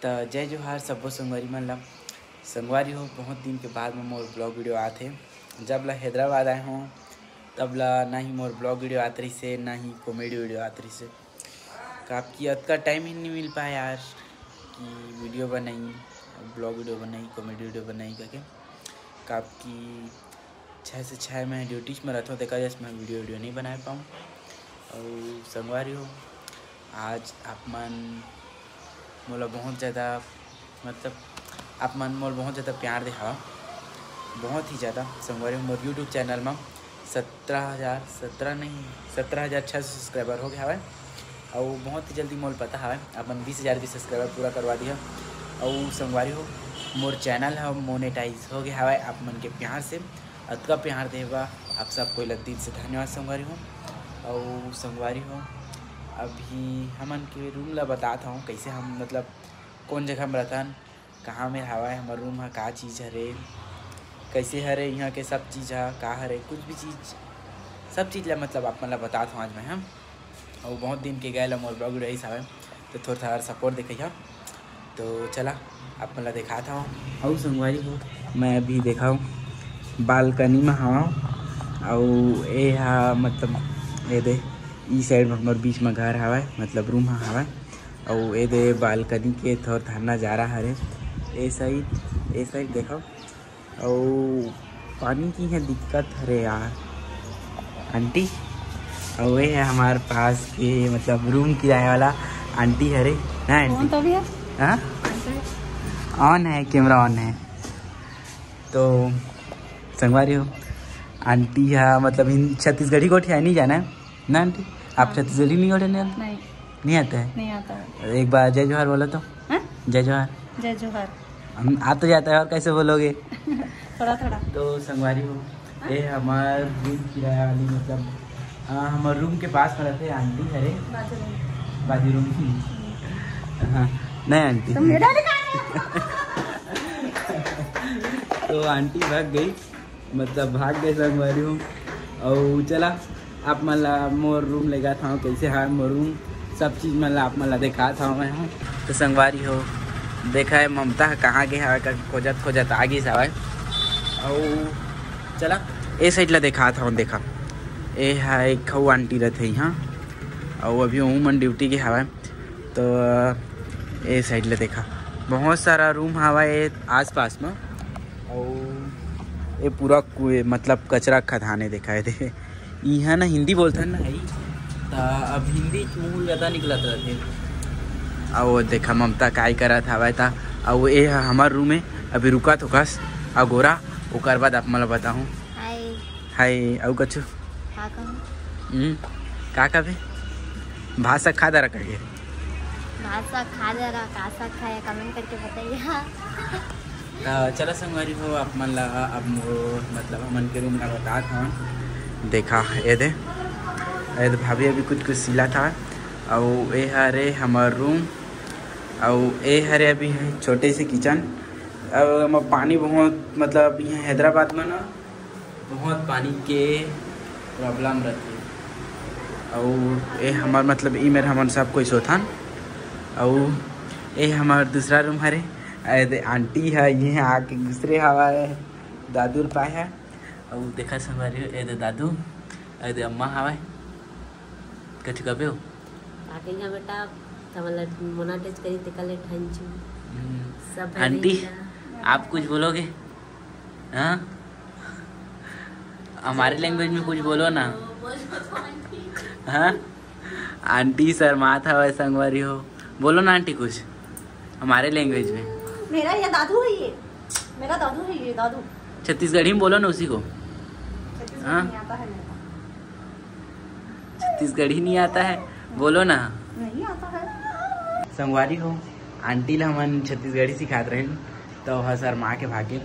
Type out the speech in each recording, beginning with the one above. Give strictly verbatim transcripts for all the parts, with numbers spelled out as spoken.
त जय जोहार सब्बो संगवारी मन ला। संगवारी हो, बहुत दिन के बाद में मोर ब्लॉग वीडियो आत हे। जब ला हैदराबाद आए हों, तब ला ना ही मोर ब्लॉग वीडियो आत रहिस हे, ना ही कॉमेडी वीडियो आत रहिस हे। काबर कि अतका टाइम ही नहीं मिल पाए यार कि वीडियो बनाई, ब्लॉग वीडियो बनाई, कॉमेडी वीडियो बनाई करके। काबर कि छः से छः मैं ड्यूटी में रहता हूँ, तेकर वजह से मैं वीडियो वीडियो नहीं बना पाऊँ। और संगवारी हो, आज आप मन मोला बहुत ज़्यादा, मतलब, आप मन मोला बहुत ज़्यादा प्यार देहावा, बहुत ही ज़्यादा। संगवारी हो, मोर यूट्यूब चैनल में सत्रह हज़ार, सत्रह नहीं, सत्रह हज़ार छः सौ सब्सक्राइबर हो गए हवय। और बहुत ही जल्दी मोला पता हवय, अपन बीस हज़ार के सब्सक्राइबर पूरा करवा दिया। और संगवारी हो, मोर चैनल ह मोनेटाइज हो गए हवय आप मन के प्यार से। अतका प्यार देहे बर आप सब कोई ला दिल से धन्यवाद संगवारी हो। और संगवारी हो, अभी हमन के रूम ला बतात हूँ, कैसे हम, मतलब, कौन जगह में रहतन, कहाँ में हवय हमर रूम ह, का चीज़ हरे, कैसे हरे यहाँ के सब चीज़ ह, का हरे, कुछ भी चीज़, सब चीज़ ला, मतलब, आप मन ला बतात हूँ आज मैं, हम। और बहुत दिन के गए ला मोर ब्लॉग रहिस हवय, तो थोड़ा थोड़ा सपोर्ट देखइहा। तो चला, आप मन ला देखात हूँ। और संगवारी हो, मैं अभी देखा हूँ, बालकनी में हवँ। और ए हा, मतलब, ए दे, ई साइड में हमर बीच में घर हवय, मतलब, रूम ह हवय। और ए दे बालकनी के थोर थाना जा रहा हरे, ए साइड, ए साइड देखो। और पानी की है दिक्कत हरे यार आंटी। और ये है हमारे पास के, मतलब, रूम किराए वाला आंटी हरे ना। आंटी तो भी है। हाँ, ऑन है, कैमरा ऑन है। तो संगवारी हो, आंटी हा, मतलब, हिंद छत्तीसगढ़ी गोठिया नहीं जाना है ना आंटी? आप हाँ। छत्तीसगढ़ी नहीं गोठिया नहीं, नहीं। नहीं आता है? नहीं आता है। एक बार जय जोहार बोलो तो। हाँ? जय जोहार। जय जोहार। हम आ तो जाता है, और कैसे बोलोगे? थोड़ा थोड़ा। तो संगवारी हो, हाँ? ये हमार रूम किराया वाली, मतलब, हाँ, हमार रूम के पास में रहते आंटी हरे। बाजू रूम। बाजू रूम। हाँ, नहीं आंटी। तो मेरा भी तो आंटी भाग गई, मतलब, भाग गए संगवारी हो। और चला, आप मन ला मोर रूम ले जात हूँ, कैसे है मोर रूम, सब चीज़ मन ला आप मन ला देखात हूँ मैं। हाँ, तो संगवारी हो, देखा है ममता ह कहाँ गे हवय, का खोजत खोजत आ गिस हवय। और चला, ए साइड ला देखात हूँ, देखा, ए हा एक खऊ आंटी रहते यहाँ, और अभी वो मन ड्यूटी के हवय। तो ए साइड ले देखा, बहुत सारा रूम हवय ए आसपास में। और ये पूरा कु-, मतलब, कचरा खदान है, देखा है दे। इहाँ ना हिंदी बोलथन ना, है, त अब हिंदी मुंह ज्यादा निकलत रहते। और देखा, ममता काय करत हवय ता। और ये ह हमार रूम है, अभी रुका तो कस, और गोरा, ओकर बाद आप मला बताऊँ। हाय। हाय, अउ कछु? का कहूँ? हम्म, का कहबे? भात साग खा डरा करके। भात साग खा डरा, का साग खाया, कमेंट करके बताइए। हाँ। त चला संगवारी हो, आप मन ला अब मो-, मतलब, हमन के रूम ला बतात हन। देखा, ए दे, ए दे भाभी अभी कुछ कुछ सिलत हे। अउ ए हरे हमर रूम, अउ ए हरे अभी है छोटे से किचन। अउ एमा पानी बहुत, मतलब, यहाँ हैदराबाद में ना बहुत पानी के प्रॉब्लम रथे। अउ ए हमर, मतलब, ई मेर हमन सब कोई सोथन। अउ ए हमर दूसरा रूम हरे। ए दे आंटी ह, ये आके गुजरे हवय, दादू ल पाए ह। अउ देखा संगवारी हो, ए दे दादू, ए दे अम्मा हवय। कछु कबे हो? का कहिया बेटा, तमला मोना टच करी तेकर ले ठांचू। हम्म। सब आंटी, आप कुछ बोलोगे? हाँ? हमारे लैंग्वेज में कुछ बोलो ना। हाँ? आंटी शर्मात हवय संगवारी हो। बोलो ना आंटी कुछ हमारे लैंग्वेज में। मेरा ये दादू है, ये मेरा दादू है, ये दादू। छत्तीसगढ़ी में बोलो ना उसी को। छत्तीसगढ़ी हाँ? नहीं आता है मेरे को। छत्तीसगढ़ी नहीं आता है, बोलो ना। नहीं आता है। संगवारी हो, आंटी ला हमन छत्तीसगढ़ी सिखात रहेन, त ओहा शर्मा के भागे।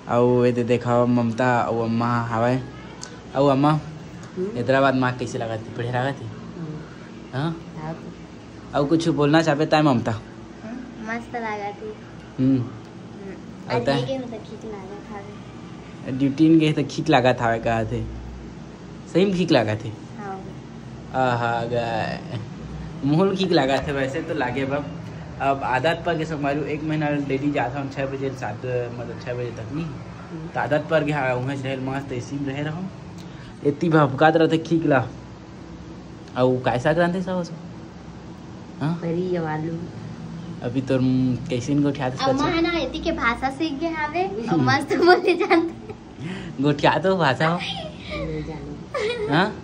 अउ ए दे देखा ममता अउ अम्मा हावय। अउ अम्मा, हम्म? हैदराबाद में कइसे लागत हे? बढ़िया लागत हे? हम्म। हाँ? हाँ तो। अउ कुछ बोलना चाहबे ताय ममता? हम्म, मस्त लागत हे। हम्म। हम्म। अउ आज ताय? नहीं गए हो तो ठीक लागत हवे। ड्यूटी में गए तो ठीक लागत हवे, कहत हे। सही में ठीक लागत हे? हाँ। आहा, गए। मुँह ल ठीक लागत हे, वैसे तो लागे बा। अब आदत पर के संगवारी हो, एक महीना डेली जात हूँ छः बजे, सात, मतलब छः बजे तक नहीं। तो आदत पर के, हाँ, उहें रहे मस्त एसी में रहे रहूँ। इतनी भभकात रहते खींच ला। अउ काय साग रांधे साहब? हाँ? परी अउ आलू। अभी तोर, हम्म, कैसे इनको उठा दे अम्मा सकते? है ना, एती के भाषा सीख गए हवे, अउ मस्त बोले जानते। गोठिया तो भाषा हो। नहीं जानू। हाँ?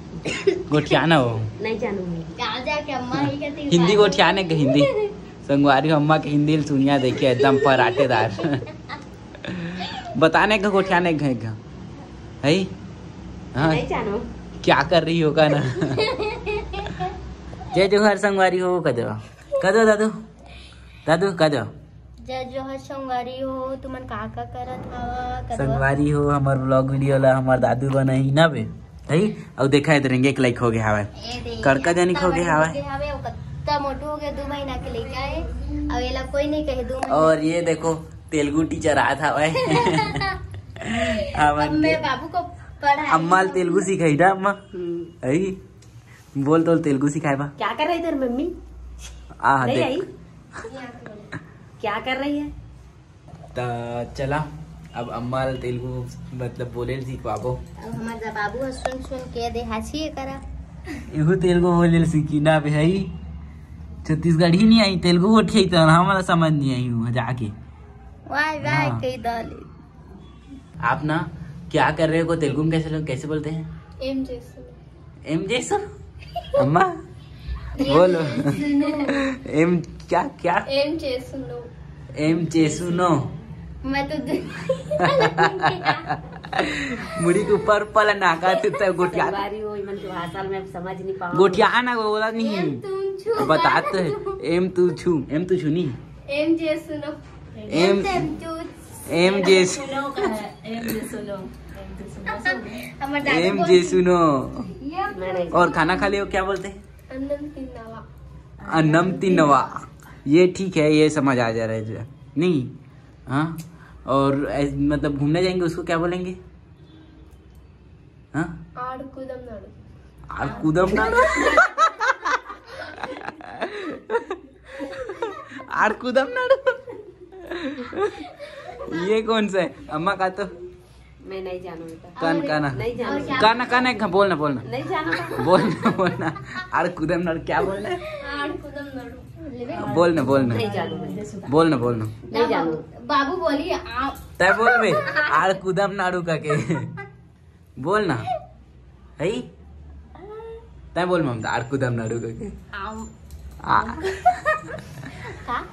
गोठिया ना हो। नहीं जानू मैं। कहाँ जाके अम्मा ही कहती हिंदी भाषा। गोठिया ने के हिंदी। संगवारी हो, अम्मा के हिंदी ल सुनिया देखिए, एकदम पराठेदार। बताने का गोठिया ने घे घा। है? हाँ। नहीं जानू। क्या कर रही होगा ना? जय जोहार संगवारी हो, कह दो। कह दो दादू। दादू, कह दो। जय जोहार संगवारी हो, तुमन का का करत हवा? कह दो। संगवारी हो, हमर vlog video ला हमर दादू बनाही ना बे। है? अउ देखा है, तो रेंगे के लायक हो गया हवे। ए दे, कड़का जनिक हो गया हवे। हो गया हवे, अउ कत्ता मोटू हो गया, दो महीना के लइका है। अउ एला कोई नहीं कहे, दो महीना। और ये देखो, तेलुगु टीचर आत हवे। अब हमन मैं के बाबू को पढ़ा अम्मा ल तेलुगु सिखाई ना, अम्मा? हम्म। है? बोल तो, तेलुगु सिखाए बा। क्या कर रही तेरी मम्मी? आ, नहीं देख। आई? क्या कर रही है? त चला, अब अम्मा ल तेलुगु, मतलब, बोले ल सिखवाबो। अब हमर जब बाबू ह सुन सुन के देहाछी करा। इहू तेलुगु बोले ल सीखी ना बे हई। छत्तीसगढ़ी नहीं आई, तेलुगु गोठिया तो हमला समझ नहीं आई हूँ जाके। वाह, वाह, हाँ। कही डाले। आप ना क्या कर रहे हो को तेलुगु में कैसे, कैसे बोलते हैं? एम जैसे। एम जैसो? अम्मा, बोलो। सुनो। एम क्या, क्या? एम जैसुनो। एम जैसुनो। मैं तो दु- मुड़ी के ऊपर पल नाका थे तब गोठिया। संगवारी हो, इमन के भाषा में समझ नहीं पाओ। गोठिया ना बोला नहीं। एम तुम छू, बताते हैं। एम तू छू, एम तू छू नहीं। एम जैसुनो। एम, एम जैसुनो। एम जैसुनो। हमर दादा एम बोलती। जैसुनो। ये नहीं, नहीं। और खाना खा लियो, क्या बोलते हैं? अन्नम तिन्नवा। अन्नम तिन्नवा। ये ठीक है, ये समझ आ जा रहा है जो, नहीं? हाँ। और ऐस-, मतलब, घूमने जाएंगे, उसको क्या बोलेंगे? हाँ? आड़ कूदम नाड़ू। आड़ कूदम नाड़ू। आड़ कूदम नाड़ू। ये कौन सा है? अम्मा का तो मैं नहीं जानू बेटा। कान, काना। नहीं जानू। काना, काना, एक बोलना, बोलना। नहीं जानू बेटा। बोलना, बोलना। आड़ कूदम नाड़ू क्या बोलना है? आड़ कूदम नाड़ू। बोलना, बोलना। नहीं जानू मैं। बोलना, बोलना। नहीं जानू। बाबू बोली, आप तय बोल बे। आड़ कूदम नाड़ू का के। बोल ना। है? तय बोल ममता, आड़ कूदम नाड़ू का के। आम। आ। का?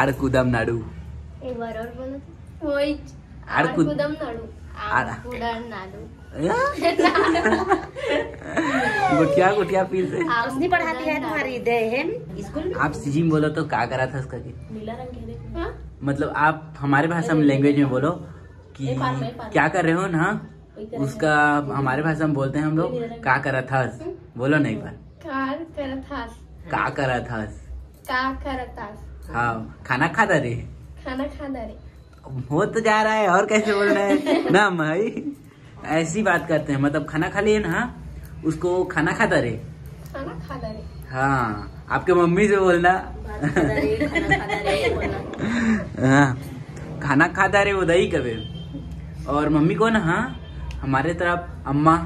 आड़ कूदम नाड़ू। एक बार और बोलो तो। वही। आड़ आड़ कूद- कूदम नाड़ू। आड़- आड़ कूदम नाड़ू। या? गोठिया, गोठिया फिर से। आप नहीं पढ़ाती है तुम्हारी दे है स्कूल में? आप सीजी में बोलो तो का करा था उसका के? नीला रंग के देखो। हाँ? मतलब आप हमारे भाषा में, लैंग्वेज में बोलो कि ए, पार में, पार में। क्या कर रहे हो ना, वही कर रहे उसका हैं। हमारे भाषा में बोलते हैं हम लोग, वही कर रहे हैं। का करत हस? हम्म। बोलो ना एक बार। का करत हस? का करत हस? का करत हस? हाँ, खाना खा रे। खाना खा रे। हो तो जा रहा है, और कैसे बोलना है? ना भाई, ऐसी बात करते हैं, मतलब खाना खा लिए ना, उसको खाना खाता रे। खाना खाता रे। हाँ, आपके मम्मी से बोलना। बात खाता रे, खाना खाता रे, बोलना। हाँ, खाना खाता रे, वो दही कबे। और मम्मी को ना, हाँ, हमारे तरफ अम्मा,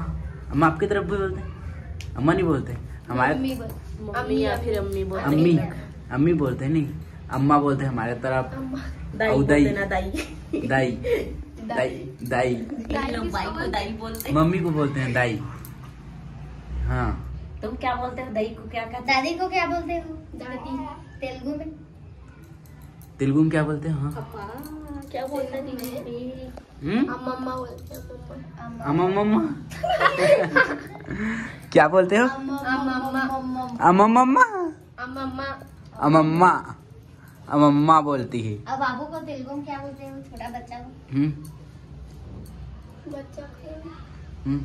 अम्मा आपकी तरफ भी बोलते हैं? अम्मा नहीं बोलते हमारे। मम्मी बोल-, मम्मी अम्मी, या फिर अम्मी बोलते अम्मी, हैं। अम्मी बोलते हैं, नहीं, अम्मा बोलते हैं हमारे तरफ। अम्मा। दाई और बोलते दाई। ना, दाई। दाई। दाई। दाई, दाई। दाई लोग किसको बाई को बोलते हैं? दाई बोलते हैं। मम्मी को बोलते हैं दाई। हाँ। तुम क्या बोलते हो? दाई को क्या कहते हो? दादी को क्या बोलते हो? दादी। तेलुगु में? तेलुगु में क्या बोलते हैं? हाँ। अप्पा, क्या बोलता है दीदी? हम्म? अम्मा, अम्मा बोलते हैं, अम्मा। अम्मा, अम्मा। क्या बोलते हो? अम्मा, अम्मा। अम्मा, अम्मा। अम्मा, अम्मा। अम्मा, अम्मा। अम्मा, अम्मा। अम्मा, अम्मा। अम्मा बोलती है। अब बाबू को तेलुगु में क्या बोलते हैं, छोटा बच्चा को? हम्म। बच्चा को? हम्म।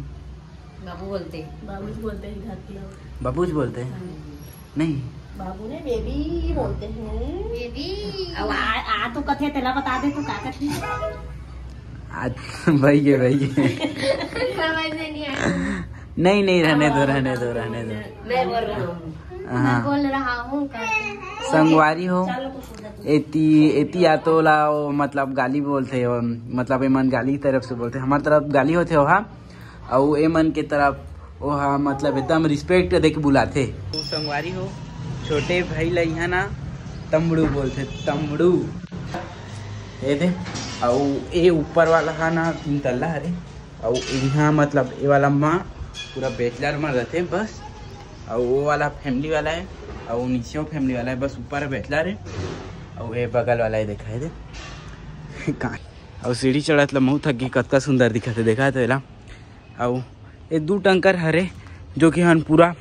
बाबू बोलते हैं। बाबूजी बोलते हैं, घर के लोग। बाबूजी बोलते हैं? हाँ। नहीं। बाबू ने बेबी बोलते हैं। बेबी। अब आ, आ तो कथे तेला बता दे, तू का कथे? आज भाई ये, भाई ये। समझ में नहीं आया। नहीं, नहीं, रहने दो, रहने दो, रहने दो। मैं बोल रहा हूँ। हाँ। बोल रहा हूँ करके। संगवारी हो, एती एती आतो ला वो मतलब गाली बोलथे, वो मतलब एमन गाली तरफ से बोलथे, हमर तरफ गाली होथे ओहा, अउ एमन के तरफ ओहा मतलब एकदम रिस्पेक्ट देके बुलाथे। वो संगवारी हो, छोटे भाई ला इहाँ ना तमड़ू बोलथे, तमड़ू। ये दे, अउ ए ऊपर वाला हा ना तीन तल्ला हरे, अउ इहाँ मतलब ए वाला मा पूरा बैचलर मा रहथे बस, अउ वो वाला फैमिली वाला है, अउ नीचे फैमिली वाला है, बस ऊपर बैचलर है, अउ ये बगल वाला है, देखा है दे। का, अउ सीढ़ी चढ़त ला महू थक गई, कतका सुंदर दिखत है, देखा तो एला। अउ ये दू टंकर हरे, जो कि हन पूरा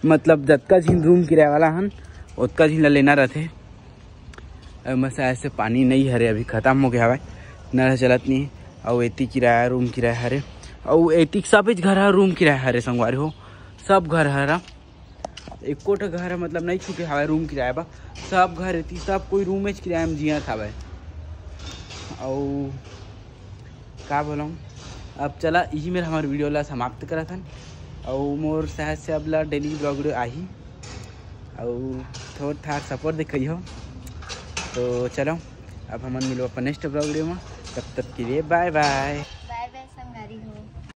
मतलब जतका झिन रूम किराए वाला हन, ओतका झिन ला लेना रहथे। अउ मैं शायद से पानी नहीं हरे, अभी खत्म हो गया हवय, नल चलत नहीं। अउ एती किराया, रूम किराया हरे, अउ एती सबेच घर ह रूम किराया हरे संगवारी हो, सब घर हरा, एको ठो घर मतलब नहीं छूटे हवय रूम किराया बा, सब घर एती सब कोई रूमेच किराया में जियत हवय। अउ का बोलूँ, अब चला इही मेर हमर वीडियो ला समाप्त करत हन। अउ मोर शायद से अब ला डेली ब्लॉग वीडियो आही, अउ थोड़ थार सपोर्ट दिखाई हो। तो चलो, अब हमन मिलबो अपन नेक्स्ट ब्लॉग वीडियो में, तब तक के लिए बाय बाय।